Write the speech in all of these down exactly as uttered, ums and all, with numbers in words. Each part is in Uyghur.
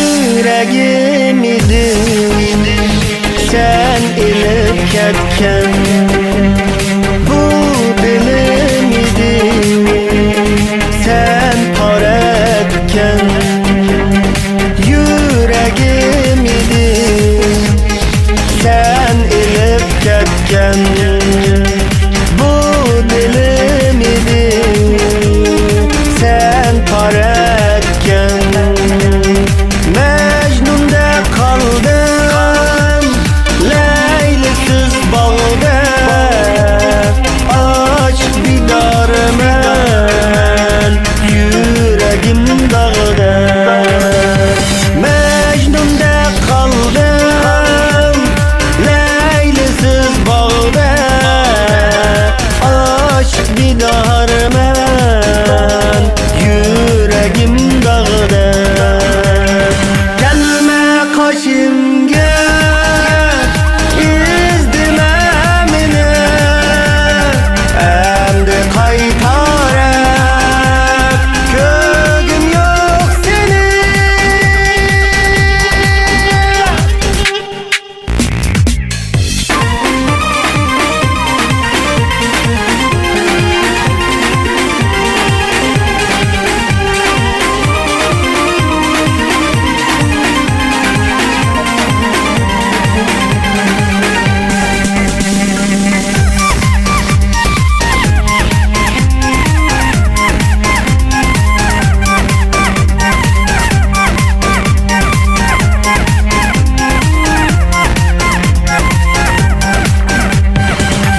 يۈرەگىم ئىدىڭ سەن ئېلىپ كەتكەن، بۇ دىلىم ئىدىڭ سەن پار ئەتكەن. يۈرەگىم ئىدىڭ سەن ئېلىپ كەتكەن، بۇ دىلىم ئىدىڭ سەن پار ئەتكەن. مەجنۇندەك قالدىم لەيلىسىز باغدا، ئاچ بىدارمەن يۈرەگىم داغدا. مەجنۇندەك قالدىم لەيلىسىز باغدا، ئاچ بىدارمەن يۈرەگىم داغدا. كەلمە قېشىمگە، ئىزدىمە مېنى، ئەمدى قايتارەك كۆرگۈم يوق سېنى.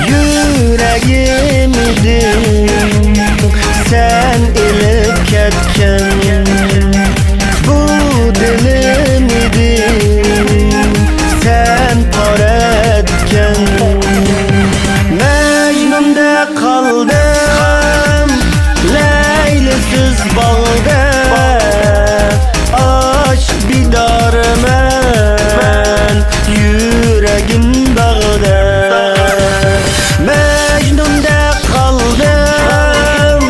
يۈرەگىم ئىدىڭ سەن ئېلىپ كەتكەن، بۇ دىلىم ئىدىڭ سەن پار ئەتكەن. مەجنۇندەك قالدىم لەيلىسىز باغدا، ئاچ بىدارمەن يۈرەگىم داغدا. مەجنۇندەك قالدىم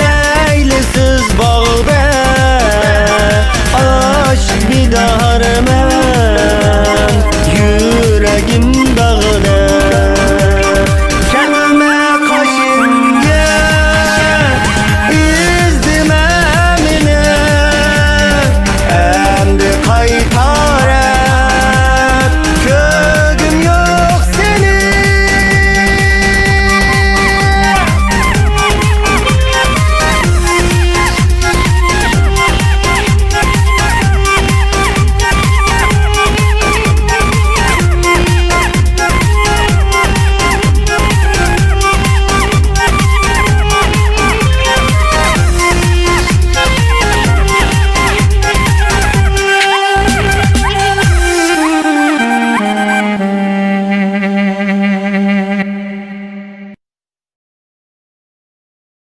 لەيلىسىز باغدا، ئاچ بىدارمەن